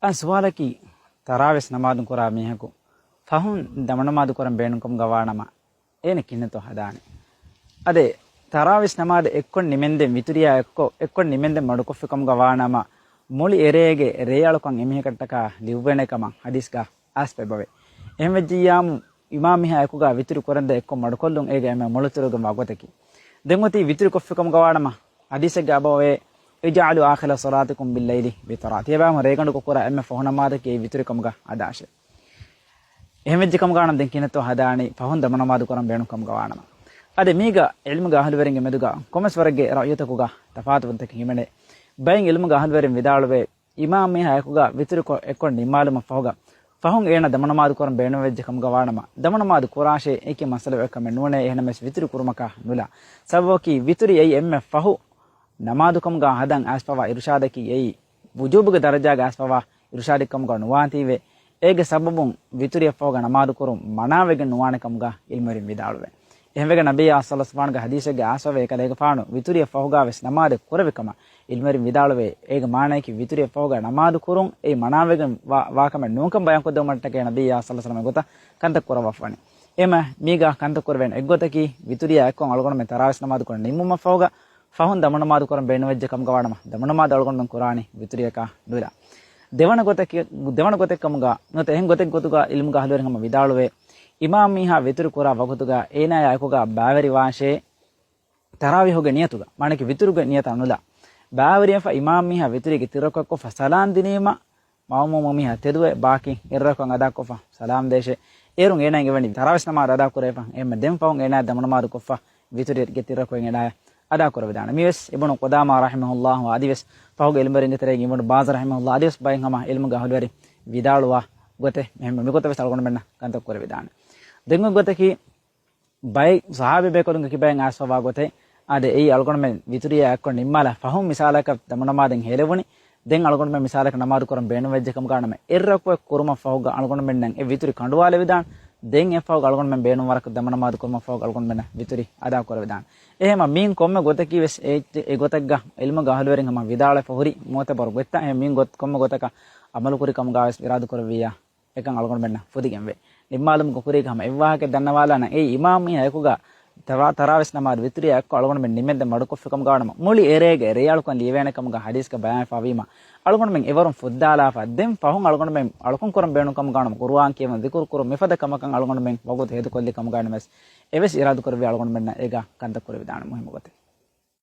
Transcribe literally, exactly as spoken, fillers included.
އަ، ސުވާލަކީ، ތަރާވީސް ނަމާދު ކުރާ މީހަކު ފަހުން ދަމުނަމާދު ކުރަން ބޭނުންކަމުގަ ވާނަމަ، އޭނަ ކިހިނެއްތޯ ހަދާނީ؟ އަދި ތަރާވީސް ނަމާދު އެއްކޮށް ނިމެންދެން ވިތުރިއާ އެއްކޮށް، އެއްކޮށް ނިމެންދެން މަޑުކޮށްފިކަމުގަ ވާނަމަ، މުޅި އެރޭގެ ރޭއަޅުކަން އެމީހަކަށްޓަކާ ލިޔުއްވޭނެ ކަމަށް ޙަދީޘްގަ އައިސް ބެއްބަވޭ. އެހެންވެއްޖިއްޔާމު، އިމާމް މީހާ އެކުގަ ވިތުރި ކުރަންދެން އެއްކޮށް މަޑުކޮށްލުން އޭގެ އެންމެ މޮޅުތެރޭގަ ވާ ގޮތަކީ. ދެން އޮތީ ވިތުރި ކޮށްފިކަމުގަ ވާނަމަ، ޙަދީޘެއްގަ އެބަވޭ، اجعلوا آخر صلاتكم بالليل وترا. ތިޔަބައިމީހުން ރޭގަނޑުކޮށް ކުރާ އެންމެ ފަހު ނަމާދަކީ އެއީ ވިތުރިކަމުގަ އަދާށޭ. އެހެންވެއްޖެ ކަމުގަ ވާނަމަ ދެން ކިހިނެއްތޯ ހަދާނީ ފަހުން ދަމުނަމާދު ކުރަން ބޭނުން ކަމުގަ ވާނަމަ. އަދި މީގަ ޢިލްމުގެ އަހުލުވެރިންގެ މެދުގަ ކޮންމެސް ވަރެއްގެ ރައުޔުތަކުގަ ތަފާތުވުންތަކެއް ހިމެނޭ. ބައެއް ޢިލްމުގެ އަހުލުވެރިން ވިދާޅުވޭ، އިމާމް މީހާ އެކުގަ ވިތުރިކޮށް އެއްކޮށް ނިންމާލުމަށް ފަހުގަ، ފަހުން އޭނަ ދަމުނަމާދު ކުރަން ބޭނުންވެއްޖެ ކަމުގަ ވާނަމަ، ދަމުނަމާދު ކުރާށޭ، އެކި މައްސަލަ އެކަމެއް ނޫނޭ، އެހެނަމެސް ވިތުރި ކުރުމަކާ ނުލާ. ސަބަބަކީ ވިތުރި އެއީ އެންމެ ފަހު ނަމާދުކަމުގަ ހަދަން އައިސްފަވާ އިރުޝާދަކީ އެއީ، ވުޖޫބުގެ ދަރަޖާގަ އައިސްފަވާ އިރުޝާދެއްކަމުގަ ނުވާތީވެ، އޭގެ ސަބަބުން ވިތުރިއަށްފަހުގަ ނަމާދުކުރުން މަނާވެގެން ނުވާނެ ކަމުގަ ޢިލްމުވެރިން ވިދާޅުވޭ. އެހެންވެގެން ނަބިއްޔާ ޞައްލަﷲ ޢަލައިހި ވަސައްލަމަގެ ޙަދީޘެއްގެ އައިސްފަވޭ ކަލޭގެފާނު ވިތުރިއަށްފަހުގަވެސް ނަމާދެއް ކުރެވި ކަމަށް ޢިލްމުވެރިން ވިދާޅުވޭ. އޭގެ މާނައަކީ ވިތުރިއަށްފަހުގަ ނަމާދު ކުރުން އެއީ މަނާވެގެން ވާ، ވާކަމެއް ނޫންކަން ބަޔާންކޮށްދެވުމަށްޓަކައި ނަބިއްޔާ ޞައްލަﷲ ޢަލައިހި ވަސައްލަމަ އެގޮތަށް ކަންތައް ކުރައްވާފަވަނީ. އެމަ މީގަ ކަންތައް ކުރެވޭނެ އެއްގޮތަކީ ވިތުރިއާ އެއްކޮށް އަޅުގަނޑުމެން ތަރާވީސް ނަމާދު ކުރަން ނިންމުމަށްފަހުގަ ފަހުން ދަމުނަމާދު ކުރަން ބޭނުންވެއްޖެ ކަމުގަ ވާނަމަ، ދަމުނަމާދު އަޅުގަނޑުމެން ކުރާނީ ވިތުރިއަކާ ނުލާ. ދެވަނަ ގޮތަކީ، ދެވަނަ ގޮތެއް ކަމުގަ ނުވަތަ އެހެން ގޮތެއް ގޮތުގަ ޢިލްމުގެ އަހުލުވެރިން ހަމަ ވިދާޅުވޭ، އިމާމް މީހާ ވިތުރި ކުރާ ވަގުތުގަ އޭނާޔާ އެކުގަ ބައިވެރިވާށޭ، ތަރާވީހުގެ ނިޔަތުގަ، މާނައަކީ ވިތުރުގެ ނިޔަތާ ނުލާ، ބައިވެރިވެފަ އިމާމް މީހާ ވިތުރީގެ ތިން ރަކުޢަތްކޮށްފަ ސަލާމް ދިނީމަ، މައުމޫމު މީހާ ތެދުވެ ބާކީ އެއް ރަކުޢަތް އަދާކޮށްފަ ސަލާމް ދޭށޭ. އޭރުން އޭނާއަށް އެވަނީ ތަރާވީސް ނަމާދު އަދާކުރެވިފަ. އެހެންމެ ދެން ފަހުން އޭނާ ދަމުނަމާދު ކޮށްފަ ވިތުރީގެ ތިން ރަކުޢަތް އޭނާ އަދާކުރެވިދާނެ. މިވެސް އިބްނު ޤުދާމާ ރަޙިމަހުﷲ އަދިވެސް ފަހުގެ ޢިލްމުވެރިންގެ ތެރެއިން އިބްނު ބާޒް ރަޙިމަހުﷲ އަދިވެސް ބައެއް ހަމަ ޢިލްމުގެ އަހުލުވެރިން ވިދާޅުވާ ގޮތެއް މި، މިގޮތަށް ވެސް އަޅުގަނޑުމެންނަށް ކަންތައް ކުރެވިދާނެ. ދެން އޮތް ގޮތަކީ، ބައެއް ޞަޙާބީ ބޭކަލުންގެ ކިބައިން އައިސްފަވާ ގޮތެއް، އާދެ، އެއީ އަޅުގަނޑުމެން ވިތުރިއާ އެއްކޮށް ނިންމާލާ ފަހުން މިސާލަކަށް ދަމުނަމާދެއް ހޭލެވުނީ. ދެން އަޅުގަނޑުމެން މިސާލަކަށް ނަމާދު ކުރަން ބޭނުންވެއްޖެ ކަމުގަ ވާނަމަ، އެއް ރަކުޢަތް ކުރުމަށްފަހުގަ އަޅުގަނޑުމެންނަށް އެ ވިތުރި ކަނޑުވާލެވިދާނެ. ދެން އެއަށްފަހުގަ އަޅުގަނޑުމެން ބޭނުންވަރަކަށް ދަމުނަމާދު ކުރުމަށްފަހުގަ އަޅުގަނޑުމެންނަށް ވިތުރި އަދާކުރެވިދާނެ. އެހެންމަ މީން ކޮންމެ ގޮތަކީ ވެސް އެ، އެ ގޮތެއްގަ ޢިލްމުގެ އަހުލުވެރިން ހަމަ ވިދާޅުވެފަ ހުރި މުޢުތަބަރު ގޮތްތައް. އެހެން މީން ގޮތް، ކޮންމެ ގޮތަކަށް ޢަމަލުކުރި ކަމުގަ ވެސް އިރާދަކުރެއްވިއްޔާ، އެކަން އަޅުގަނޑުމެންނަށް ފުދިގެންވޭ. ނިންމާލުމުގެ ކުރީގަ ހަމަ އެއްވާހަކައެއް ދަންނަވާލާނަން. އެއީ އިމާމް މީހާ އެކުގަ ތަރާ، ތަރާވީސް ނަމާދު ވިތުރިއާ އެއްކޮށް އަޅުގަނޑުމެން ނިމެންދެން މަޑުކޮށްފި ކަމުގަ ވާނަމަ، މުޅި އެރޭގެ ރޭއަޅުކަން ލިޔެވޭނެ ކަމުގަ ޙަދީޘްގަ ބަޔާންވެފަވީމަ، އަޅުގަނޑުމެން އެވަރުން ފުއްދާލާފަ، ދެން ފަހުން އަޅުގަނޑުމެން އަޅުކަން ކުރަން ބޭނުން ކަމުގަ ވާނަމަ، ޤުރުއާން ކިޔަވަން، ޛިކުރު ކުރުން، މިފަދަ ކަމަކަށް އަޅުގަނޑުމެން ވަގުތު ހެދުކޮށްލި ކަމުގަ ވެސް އެވެސް އިރާދަކުރެއްވި އަޅުގަނޑުމެންނަށް އޭގަ ކަންތައް ކުރެވިދާނެ މުހިއްމު ގޮތެއް.